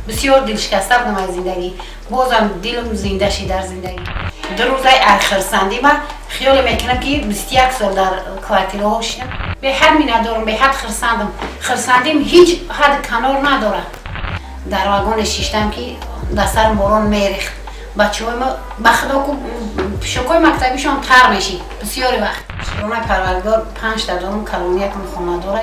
Бисёр дилшикаста будам аз зиндагӣ, бозам дилам зинда шид дар зиндагӣ. Ду рӯзаи хирсандӣ ман хиёле мекунам, ки 21 сол дар квартираҳо шинам. Беҳад миннатдорам, беҳад хирсандам. Хирсандим ҳеҷ ҳад канор надорад. Дар вагоне шиштам, ки дар сарам борон мерехт. Бачаҳои ма, ба худо, ку пӯшокҳои мактабишон тар мешид бисёри вақт. Шукронаи Парвардигор, панҷта дорум, калониякам хонадора.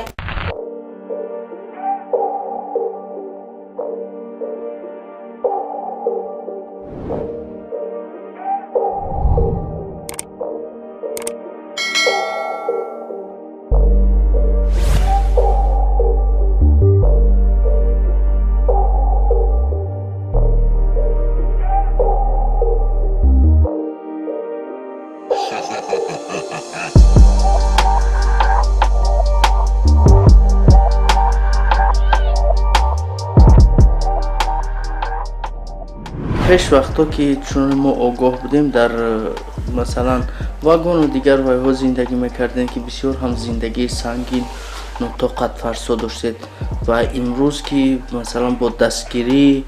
Пеш вақтҳо, ки чун мо огоҳ будем, дар, масалан, вагону дигар вайҳо зиндагӣ мекардем, ки бисёр ҳам зиндагии сангин, нотоқатфарсо доштед, ва имрӯз, ки, масалан, бо дастгирии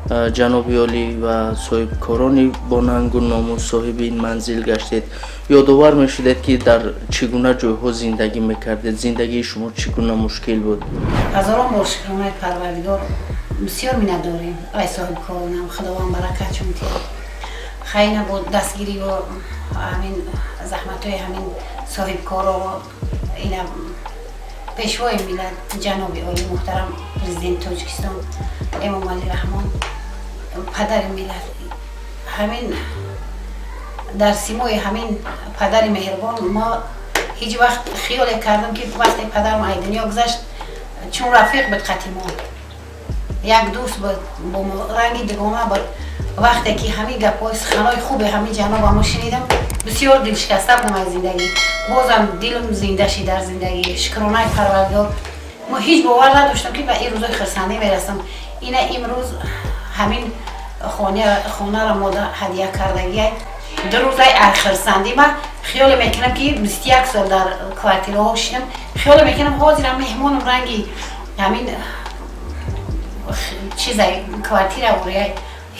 ҷаноби олӣ ва соҳибкорони бо нангу номус соҳиби ин манзил гаштед, ёдовар мешудед, ки дар чӣ гуна ҷойҳо зиндагӣ мекардед, зиндагии шумо чӣ гуна мушкил буд? Ҳазорон бор шукронаи Парвардигор. Бисёр миннатдорем ай соҳибкоронам, Худованд баракатшон диҳад. Хайна бо дастгириву ҳамин заҳматҳои ҳамин соҳибкоро, ина Пешвои миллат, ҷаноби олӣ, муҳтарам Президенти Тоҷикистон Эмомалӣ Раҳмон, падари миллат, ҳамин дар симои ҳамин падари меҳрубон мо ҳеҷ вақт хиёле кардам, ки вақте падарам ай дунё гузашт, чун рафиқ буд қати мо, як дӯст буд, бо ранги дугона буд. Вақте ки ҳамин гапҳои, суханҳои хуби ҳамин ҷанобамо шунидам, бисёр дилшикаста будам аз зиндагӣ, бозам дилам зинда шид дар зиндагӣ. Шукронаи Парвардигор, мо ҳеҷ бовар надоштам, ки ба ин рӯзои хирсандӣ мерасам. Ина имрӯз ҳамин хонаро мо ҳадия кардагия. Ду рӯзаи хирсандӣ ман хиёле мекунам, ки 21 сол дар квартираҳо шинам. Хиёле мекунам, ҳозирам меҳмонам ранги ҳамин чизай квартира урия.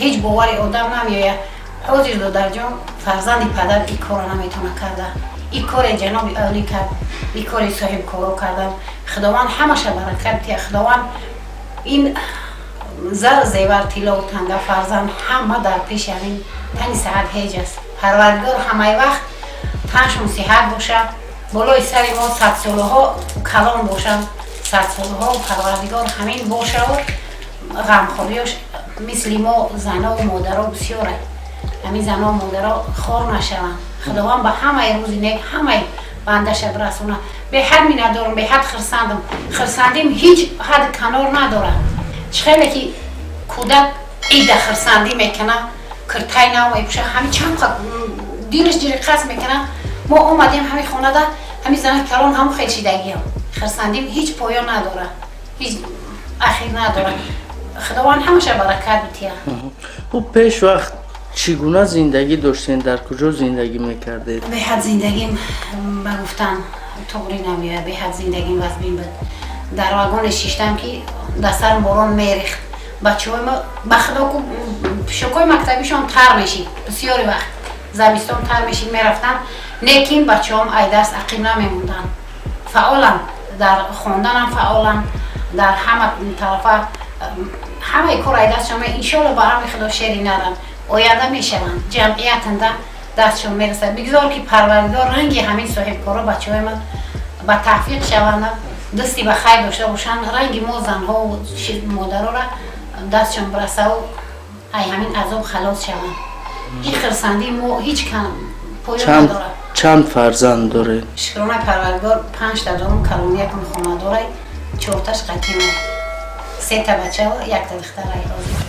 Ҳеҷ бовари одам намеояд. Ҳозир, додарҷон, фарзанди падар ин корро наметавона карда. Ин коре ҷаноби олӣ кард, ин кори соҳибкоро кардам. Худованд ҳамаша баракат диҳад. Худованд ин зар, зевар, тиллову танга, фарзанд, ҳама дар пеши ҳамин тани саҳат ҳеҷ аст. Парвардигор ҳамаи вақт таншон сиҳат бошад, болои сари мо садсолаҳо калон бошанд, садсолаҳо Парвардигор ҳамин бошаву ғамхориёш мисли мо занову модаро бисёре. Ҳамин занову модаро хор нашаванд. Худованд ба ҳамаи рӯзи нек ҳамаи бандаша бирасона. Беҳад миннатдорам, беҳад хирсандам. Хирсандим ҳеҷ ҳад канор надорад. Чӣ хеле ки кӯдак ида хирсандӣ мекуна, киртай нав мепӯша, ҳамин чанд дилаш ҷириқас мекуна. Мо омадем ҳамин хонада, ҳамин зана калон ҳамон хел шидагиам. Хирсандим ҳеҷ поён надорад, ҳеҷ ахир надорад. Худованд ҳамаша баракат битиҳад. Хуб, пеш вақт чӣ гуна зиндагӣ доштем, дар куҷо зиндагӣ мекардед? Беҳад зиндагим ба гуфтан туғрӣ намеояд. Беҳад зиндагим вазбин буд. Дар вагоне шиштам, ки дар сарам борон мерехт. Бачаҳои ма, ба худо, ку пӯшокҳои мактабишон тар мешид бисёри вақт. Замистон тар мешид, мерафтанд, лекин бачаҳом ай дарс ақиб намемонданд. Фаъоланд, дар хонданам фаъоланд, дар ҳама тарафа, ҳамаи кор ай дастшон. Иншоалло, ба амри Худо, шери наранд, оянда мешаванд, ҷамъиятанда дастшон мерасад. Бигзор, ки Парвардигор ранги ҳамин соҳибкоро бачаҳои ман ба тавфиқ шаванд, дасти ба хайр дошта бошанд, ранги мо занҳо модарора дастшон бирасаву ай ҳамин азоб халос шаванд. Ин хирсандии мо ҳеҷ поён надорад. Чанд фарзанд доред? Шукронаи Парвардигор, панҷта дорум. Калониякам хонадорай, чорташ қатима, сета бача, якта духтарай ҳозир.